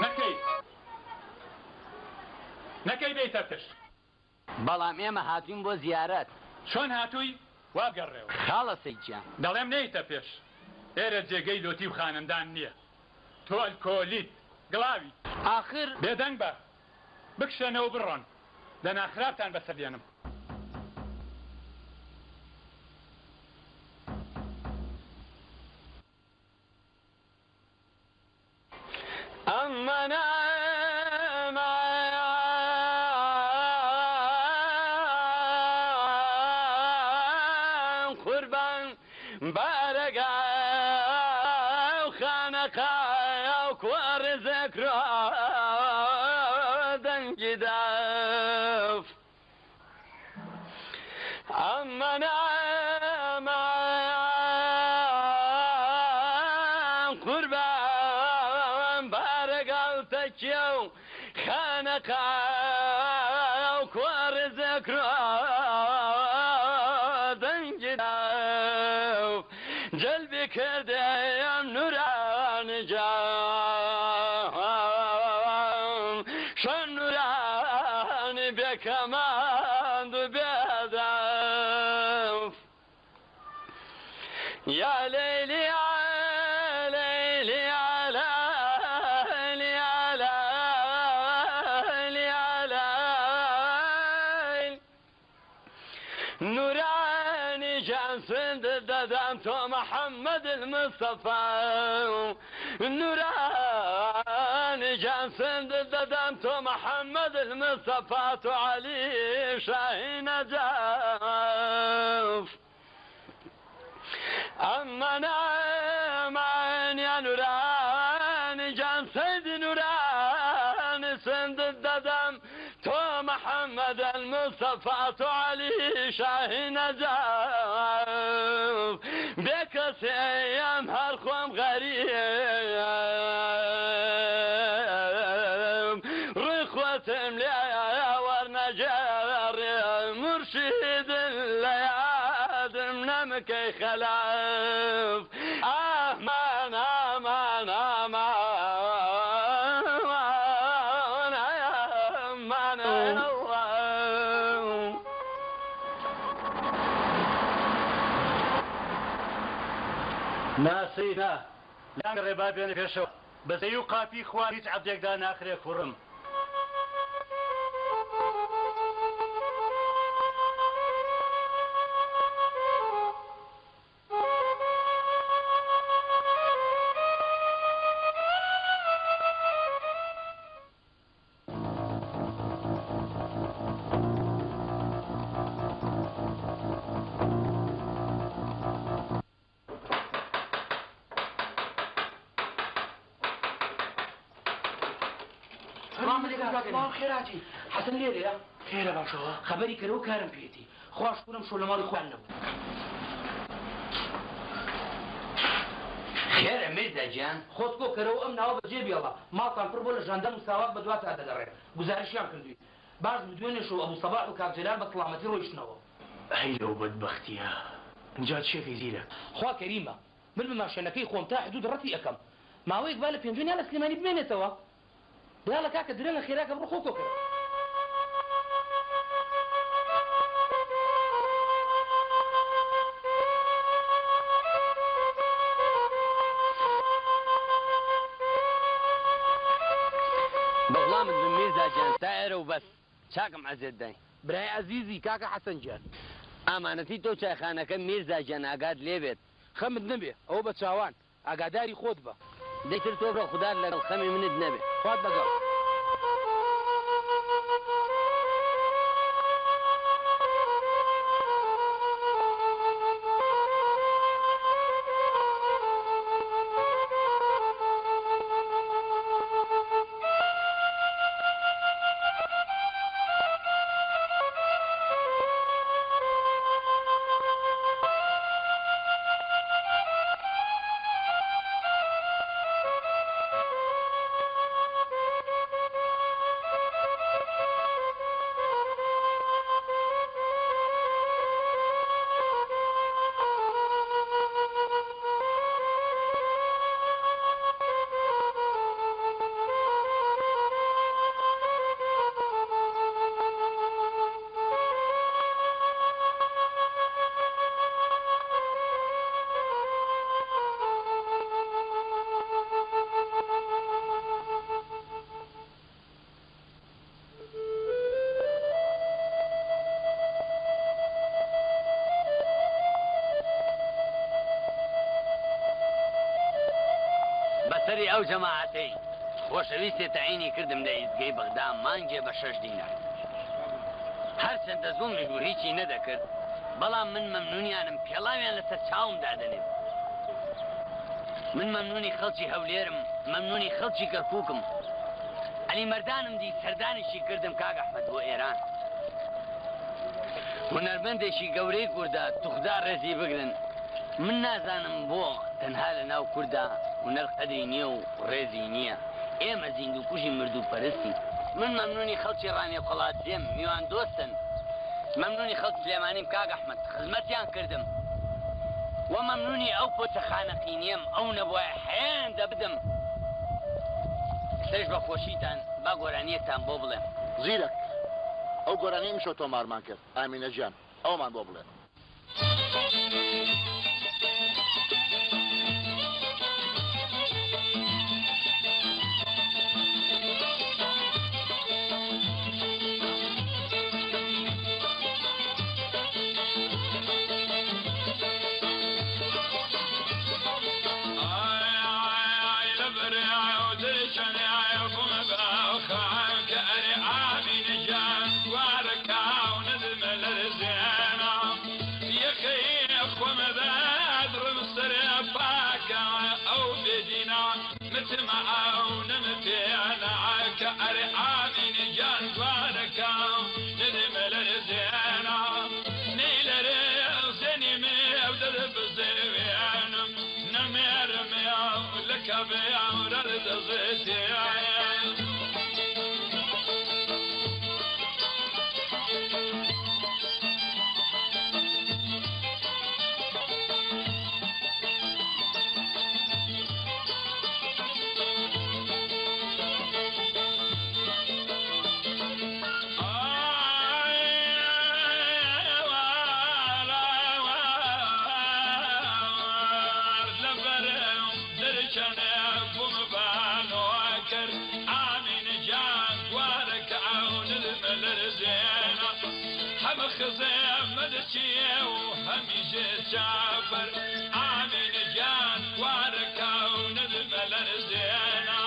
نەکەی نەکەی بێیتە پشت. بەڵام ئێمە هاتووین بۆ زیارەت. چۆن هاتووی وا بگەڕێوە. خاڵە سەید گیان. دەڵێم نەیتە پێش. ئێرە جێگەی لۆتی و خانەندان نییە. تۆ ئەلکۆلیت، گڵاویت. ئاخر. بێدەنگ بە. بکشێنەوە و بڕۆن. دەنا خراپتان بەسەر دێنم. ئەمە قوربان بارەگا و خانەقا و کوڕ زەکرا دەنگی دەف. ئەمە قوربان بارەگا و تەکیە و خانەقا و کوڕ زەکرا دەنگی دەف. جەلبی کردم نوران جان، شەن نورانی بێکەماند و بێدەف. یا لەیلی یا لەیلی یا لەیلی یا لەیلی یا لەیل. نورانی جان سوێندت دەدەم تۆ محەممەد المستەفا. نورانی نوراني جان سند ددام تو محمد المصطفى تو علي شاهين جاف. أما نعمان يا نوراني جان سيد نوراني سند ددام تو محمد المصطفى تو علي شاهين جاف. بكس أيام هالخوم غريب رخوة مليا ورنجار مرشد اللياد منمكي خلاف. أمان أمان أمان أمان الله. ناسینا لانگ ڕێبا بێنە پێشەوە بەزەی و قاپی خوا هیچ عەبدێکدا ناخرێ کوڕم. خێراتی حەسەن لێرەیە؟ خێرە باشەوە. خەبەری کەرەوە کارم پێێتی. خوا شکورم شۆ لە ماڵی خۆیان نەبوو. خێرە میرزا گیان؟ خۆت کۆ کەرەوە ئەم ناوە بەجێ بێڵە. ماڵتان پڕ بۆ لە ژاندەم و ساواک بە دواتە دەگەڕێن. گوزارشیان کردووی. باش بدوێنێ شەو ئەبوو سەباح و کاک جەلال بە سڵامەتی ڕۆیشتنەوە. ئەی لەو بەدبەختیە. ئینجا چیەکەی زیرەک؟ خوا کەریمە. من بە ماشێنەکەی خۆم تا حدود ڕەتی ئەکەم. ماوەیەک با لە پێنجوێن یا لە سلێمانی بمێنێتەوە. دیاڵە کاکە درەنگە خێراکە بڕۆ خۆ کۆکەرە. بە وڵامت بم میرزا گیان تا ئێرە و بەس. چاکم عەزێت دای. برای ئەزیزی کاکە حەسەن گیان. ئامانەتی تۆ چایخانەکە میرزا گیان ئاگات لێ بێت. خەمت نەبێ ئەوە بە چاوان. ئاگاداری خۆت بە. دەیتر تۆ بڕۆ خودات لەگەڵ خەمی منت نەبێ. خوات لەگەڵ. بەسەری ئەو جەماعەتەی خۆشەویستێ تەعینی کردم لە ئیزگەی بەغدا مانگێ بە 6 دینار. هەرچەندە زوڵمیش بوو هیچی نەدەکرد، بەڵام من مەمنونیانم پێڵاویان لەسەر چاوم دادەنێم. من مەمنونی خەڵکی هەولێرم، مەمنونی خەڵکی کەرکووکم. عەلی مەردانم دی سەردانێکی کردم کاک ئەحمەد بۆ ئێران. هونەرمەندێکی گەورەی کوردە، توخدا ڕێزی بگرن. من نازانم بۆ تەنها لە ناو کووردا هونەر قەدری نییە و ڕێزی نییە. ئێمە زیندوو کوژی مردوو پەرستین. من مەمنونی خەڵکی ڕانیە قەڵادزێم، میوان دۆستن. مەمنونی خەڵک سلێمانیم کاک ئەحمەد، خزمەتیان کردم. و مەمنونی ئەو پۆچە خانەقینیەم، ئەو نەبوایە حەیان دەبدم. ئێستاش بە خۆشیتان با گۆرانیەکتان بۆ بڵێم. زیرەک، ئەو گۆرانیە ئیمشەو تۆمارمان کرد، ئامینە گیان، ئەومان بۆ بڵێ. وتم عاونم بيانا كأر آمين جان دواركا ندم لرزينا نيلر زني مبدل بزيان نمير ميا لك بيا ورد زيتي. جعفر آمين جان واركا وندم لرزينا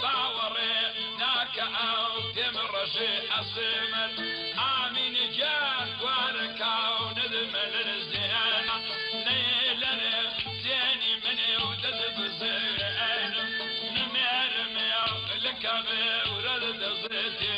باوري ناك أو تمرشي أصمر آمين جان واركا وندم لرزينا نيلر زيني من ودد زين نمير لك ورد زيتي.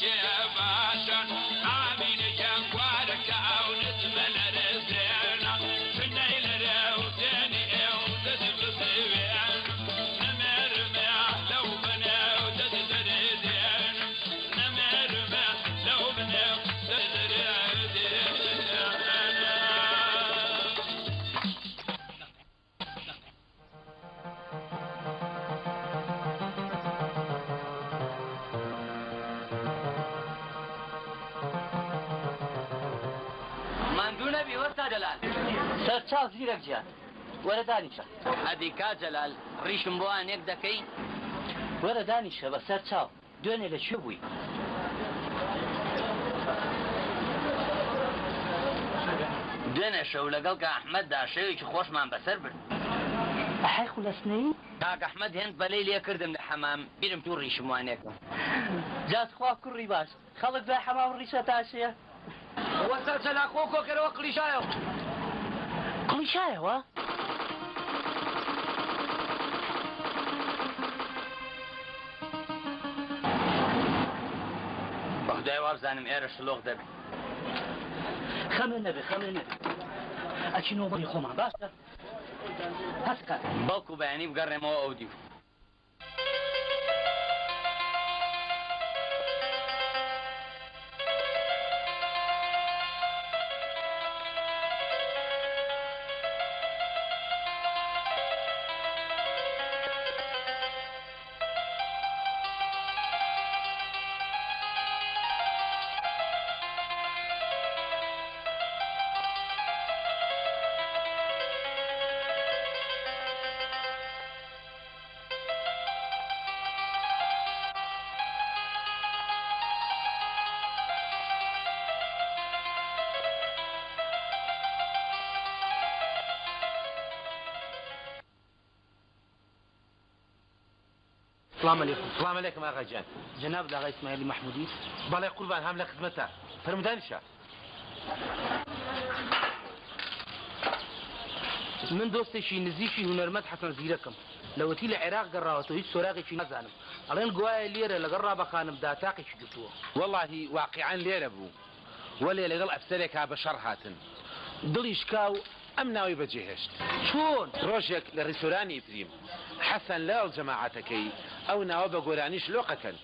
کێ باشە ئامینە گیان کوارەکە ئەو نجمە لەرزێنە چنەی لەرێ و تێنی ئێو دەست بزوێن نەمێرمێ لەو بنێ و دەست دەرێ دێنم نەمێرمێ لەو بنێ و دەست دەرێ دێنم. ماندوو نەبی وەستا جەلال. سەرچاو زیرەک گیان وەرە دانیشە. ئەدی کا جەلال ڕیشم بۆ ئانێک دەکەی؟ وەرە دانیشە بە سەر چاو. دوێنێ لە کوێ بووی؟ دوێنێ شەو لەگەڵ کا ئەحمەددا شەوێکی خۆشمان بەسەر برد. ئەحەی خولەسنەیی؟ کاک ئەحمەد هێند پەلەی لێ کردم لە حەمام بیرم چوو ڕیشم وانێکم. جا تخوا کوڕی باش خەڵک دوای حەمام ڕیش ئەتاشێ؟ وەستا جەلال خۆ کۆکەرەوە قڵیشایەوە. قڵیشایەوە؟ بەخودای وابزانم ئێرە شلۆق دەبێ. خەمێ نەبێ خەمێ نەبێ ئەچینەوە ماڵی خۆمان باشە هەست کات. بەڵکو بەیانی بگەڕێمەوە ئەو دیو. سلام علیکم. سلام علیکم ئاغا گیان. جەنابت ئاغای ئیسماعیلی مەحموودی؟ بەڵێ قوربان هەم لە خزمەتتا. فەرموو دانیشە. من دۆستێکی نزیکی هونەرمەند حەسەن زیرەکم. لەوەتی لە عێراق گەڕاوەتەوە هیچ سۆراغێکی نازانم. ئەڵێن گوایە لێرە لەگەڵ ڕابە خانمدا تاقێکی گرتووە. وەڵاهی واقیعەن لێرە بوو. وەلێ لەگەڵ ئەفسەرێکا بە شەڕ هاتن. دڵی شکا و ئەم ناوەی بەجێ هێشت. چۆن؟ ڕۆژێک لە ڕیستۆرانی ئیپریم، حەسەن لەگەڵ جەماعەتەکەی ئەو ناوە بە گۆرانی شلۆق ئەکەن.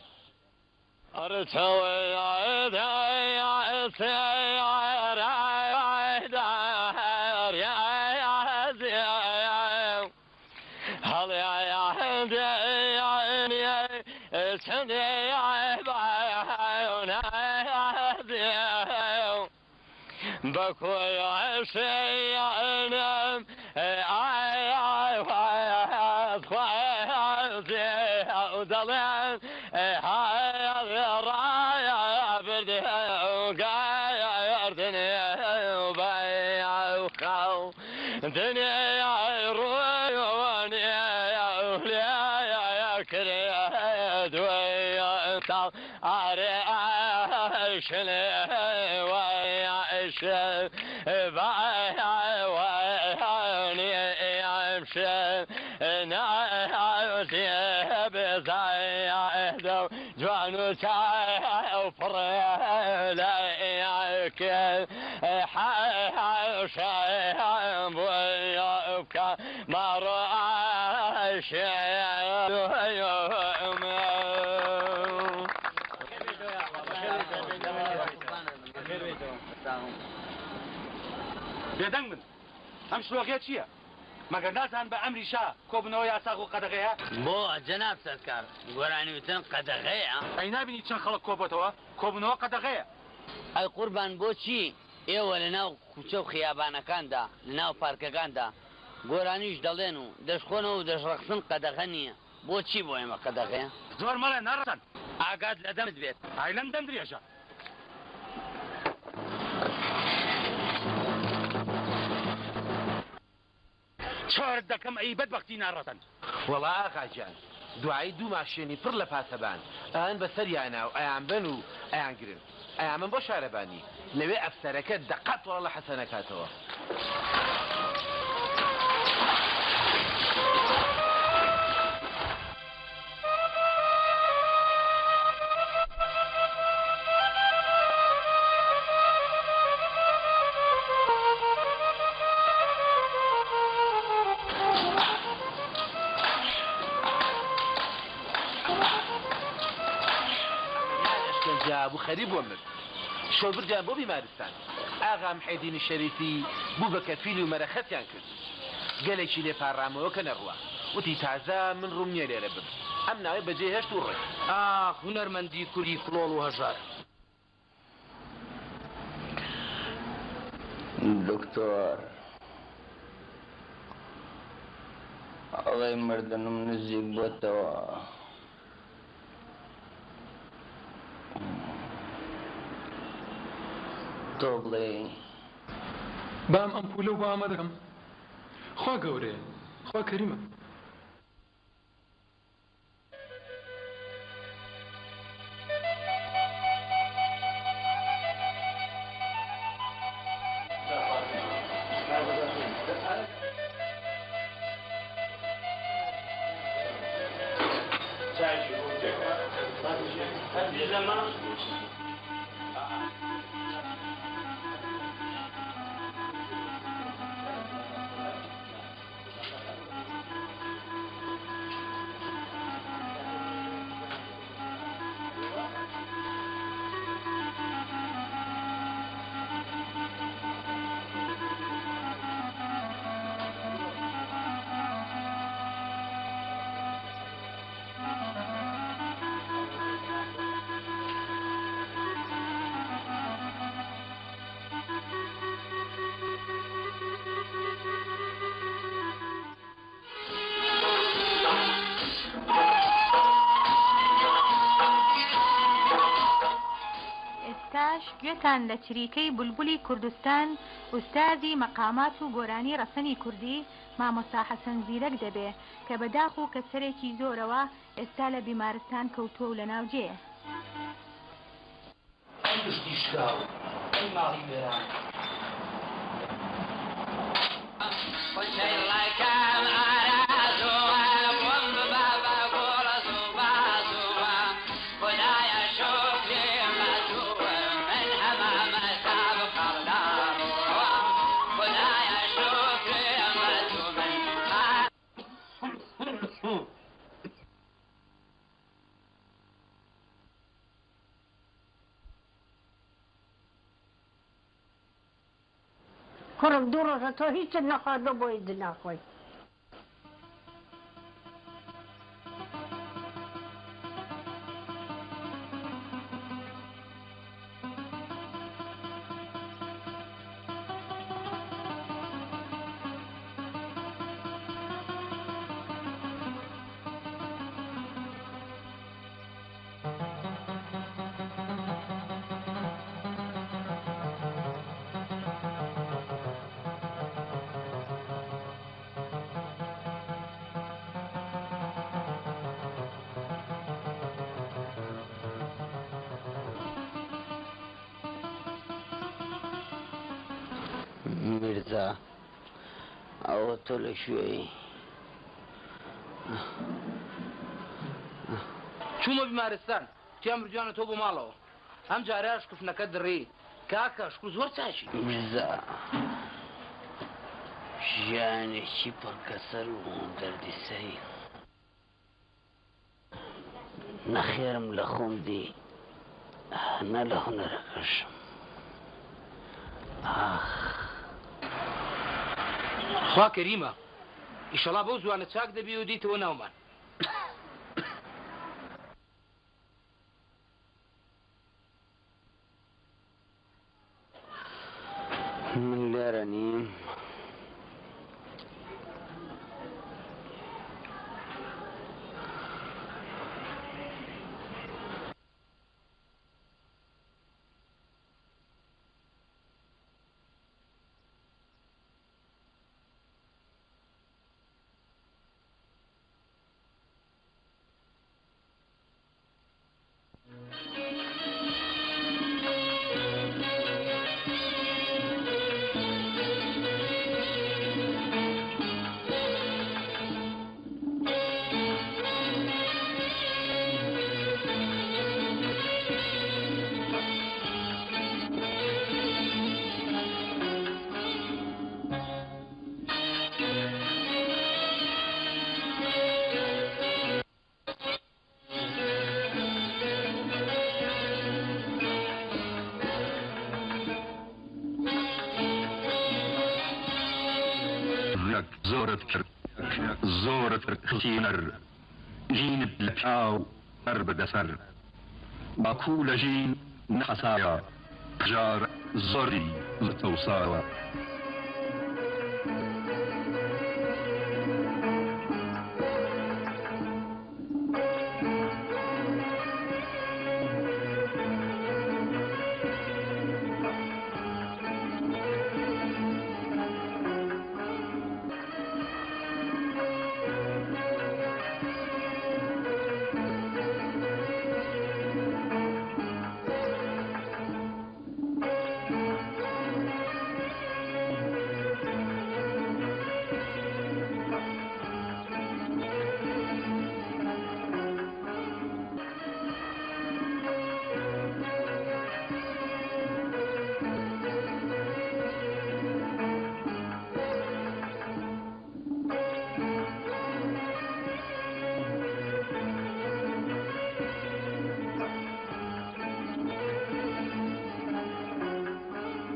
بێدەنگ بن ئەم شلۆقیە چییە؟ مەگەر نازان بە ئەمری شا کۆبوونەوە یاساغ و قەدەغەیە؟ بۆ جەناب سەرکار گۆرانی وتن قەدەغەیە؟ ئەی نابینی چەند خەڵک کۆبۆتەوە؟ کۆبوونەوە قەدەغەیە. ئەی قوربان بۆچی ئێوە لە ناو کوچە و خیابانەکاندا لە ناو پارکەکاندا گۆرانیش دەڵێن و دەشخۆنەوە و دەشڕەقسن قەدەغە نییە بۆچی بۆ ئێمە قەدەغەیە؟ زۆر مەڵێ ناڕەسەن. ئاگات لە دەمت بێت. ئای لەم دەم درێژە. چۆرت دەکەم ئەی بەدبەختی ناڕەسەن. وەڵا ئاغا گیان دوایی دوو ماشێنی پڕ لە پاسەبان ئەیان بە سەریانا و ئەیانبەن و ئەیانگرن ئەیانبەن بۆ شارەبانی لەوێ ئەفسەرەکە دەقە تۆڵە لە حەسەن ئەکاتەوە. ئەشکەنجە بوو خەریک بووە مرد. شەو بردیان بۆ بیمارستان. ئاغا محێدینی شەریفی بوو بە کەفیلی و مەرەخەسیان کرد. گەلێکی لێ پاڕامەوە کە نەڕوا. وتی تازە من ڕووم نییە لێرە بم. ئەم ناوەی بەجێ هێشت و ڕۆی. ئاخ هونەرمەندی کوردی کڵۆڵ و هەژار. دکتۆر ئەڵێی مردنم نزیک بۆتەوە. تۆ بڵێی. بام ئەم پولە و بۆ ئامادە کەم. خوا گەورەیە، خوا کەریمە. ئێستاش گوێتان لە چریکەی بولبولی کوردستان ئوستازی مەقامات و گۆرانی ڕەسەنی کوردی مامۆستا حەسەن زیرەک دەبێ کە بە داخ و کەسەرێکی زۆرەوە ئێستا لە بیمارستان کەوتووە و لە ناو جێیە. ئەی پشتی شکاو، ئەی ماڵی وێران. کوڕم دوو ڕۆژە تۆ هیچت نەخواردوە بۆ هیچ ناخۆی. میرزا ئەوە تۆ لە کوێی؟ چوومە بیمارستان تیا مردویانەتەوە بۆ ماڵەوە ئەم جارەش کفنەکە دڕی کاکە شکور زۆر چاکی. میرزا ژیانێکی پڕ کەسەر و دەردی سەری. نە خێرم لە خۆم دی نە لە هونەرەکەشم ئاخ. خوا کەریمە ئیشەڵا بەو زوانە چاک دەبی و دێیتەوە ناومان. من لێرە نیم. زۆرت کرد زۆرت خستینەر ژینت لە پیاو بەر بردە سەر باکوو لە ژین نەحەسایە هەژار زۆری زۆر چەوسایەوە.